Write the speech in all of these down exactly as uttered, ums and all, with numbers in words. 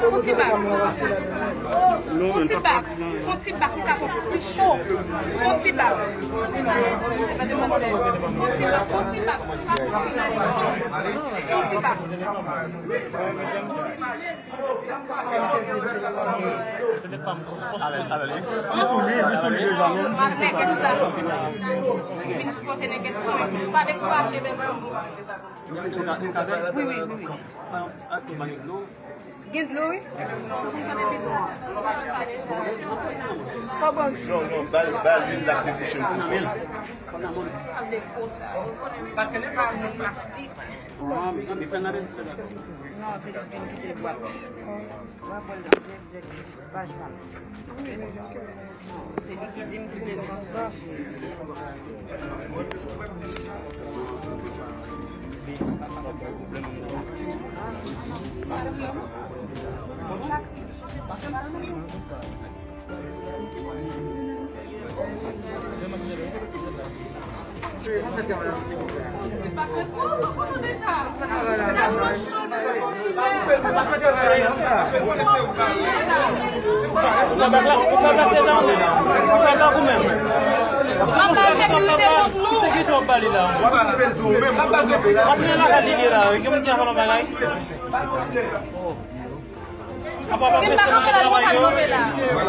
bak, fon ti bak. Fon ti bak, fon ti bak, ou ka fè pli cho. Fon ti bak. Fon ti bak, fon ti bak. Fon ti bak. M ap nègès sa. Vin sipòte nègès sa. Pa dekouraje, bèl fanm. Wi, wi, wi, wi. Gen dlo, wi. Kòman? Non, non, ba l, ba l lwil la, se bouch li. Pa kite l nan plastik. Non, se li ki vin kite l bwat. Mwen pran nan dirèk, dirèk, dirèk, pa jwenn. Se li ki di m kite l konsa. Si m pa kanpe la, nou pa kanpe la.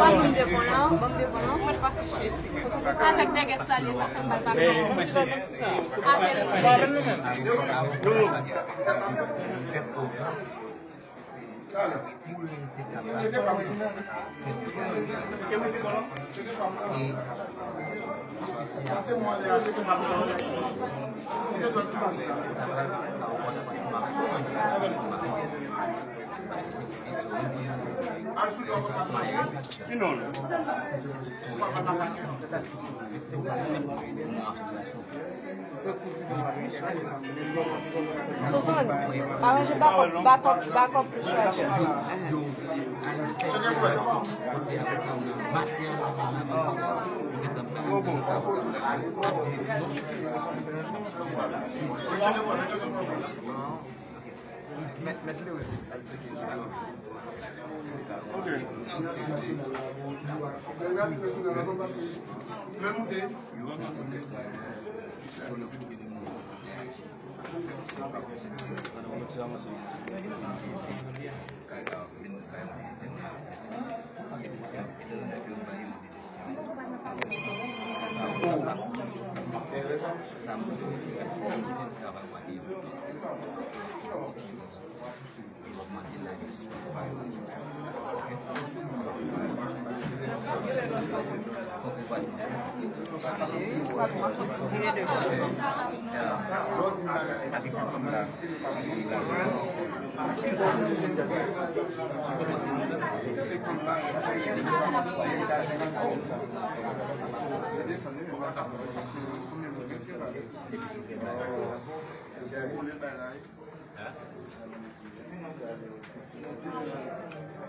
Ban m devan lan, ban m devan lan. Avèk nègès la, li sa fè m mal pa kanpe. Avèk. Konprann? Aranje bakòp, bakòp, bakòp pou chwazi. Mèt, mèt Lewis al tcheke videyo.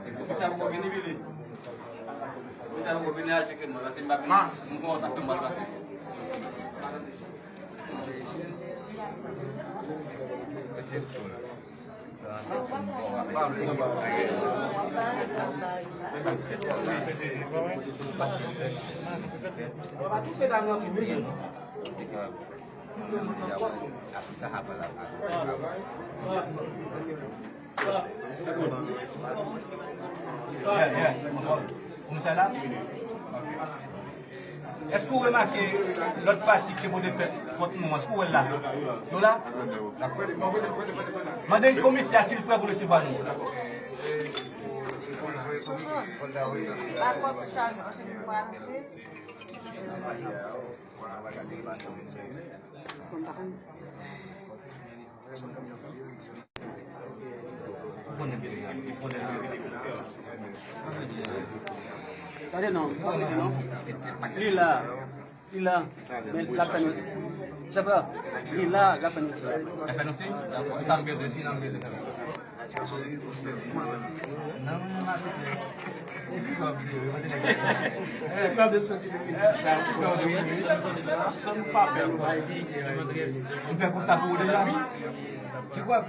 Epi si sa poko vini, vini. Si sa poko vini, al tcheke mwen, paske m pa vini. Mwen konn sa fè mal pase. Yeah, yeah. Komisè la? Èske w remake lòt pati ki te pote plent kont nou an? Èske w wè l la? Yo la? Mande komisè a si l prè pou l resevwa nou. Gade non, pa rete non. Li la. Li la. Men l ap fè nou. Chèf la. Li la, l ap fè nou. L ap fè nou si? Dakò. Sa m bezwen, si nan m bezwen. Ou fè konsa pou ou deja? Tu crois?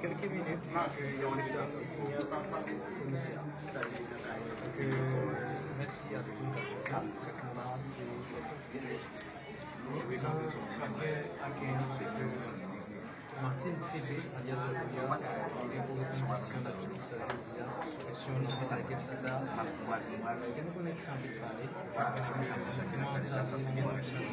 Kèlke minit, ke yon leta komisè. Mèsi a tout moun k ap fè sa. Martin Philippe, alyas Antonio, ki gen pou rekonèsyon nan tout sa jodi a, kesyon nan Gonzagues la, nou konnen ki jan pou pale, kòman sa se de mil disèt,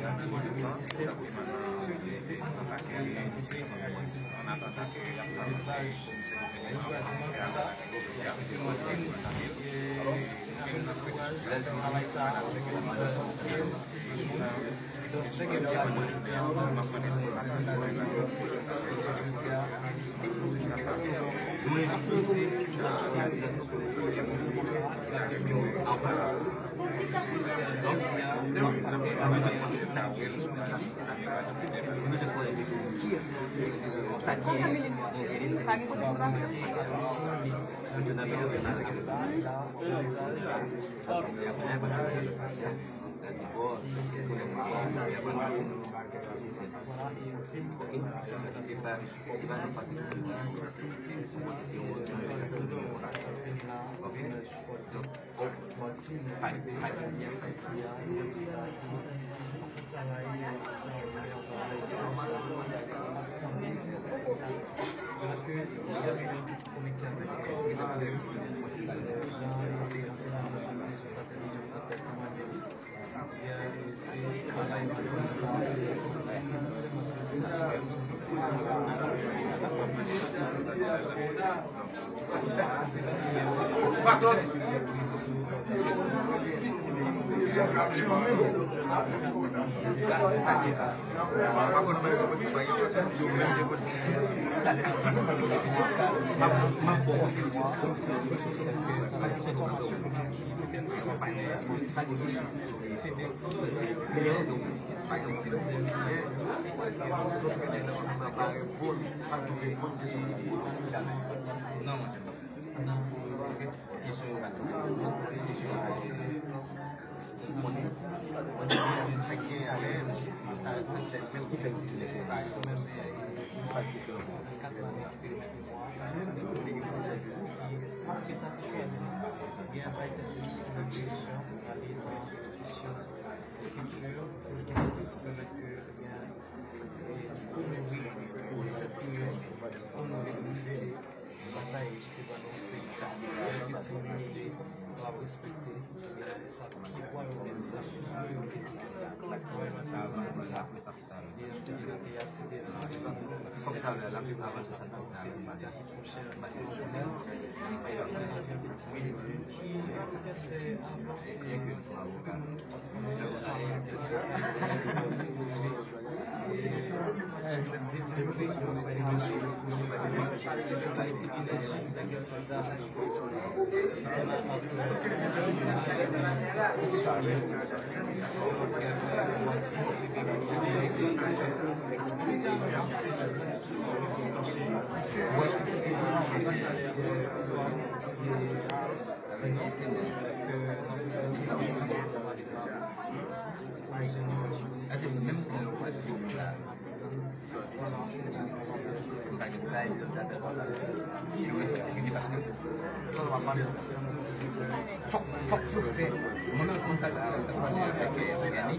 Fòk, fòk yo fè. Mwen menm konn sa, sa, sa, sa, sa, sa, sa,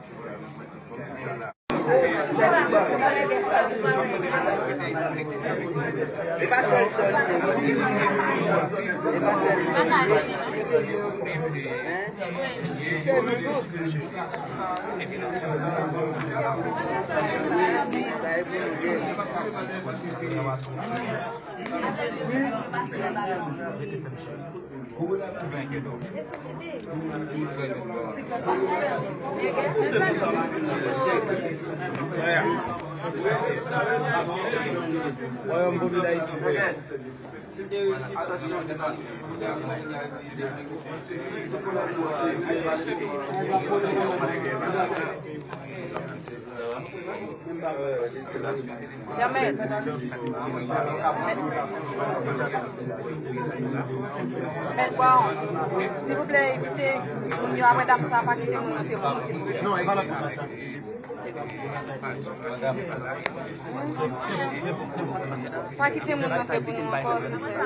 E pa sèl sèl. E pa sèl sèl. Hein? Sèl nou tout. Sa e pou nou ye. Wayòm Vòdou Dayiti. Mèt Bwawon, silvouplè, evite moun yo apre dam sa, pa kite moun nan te moun, silvouplè. Pa kite moun nan te moun ankò, silvouplè.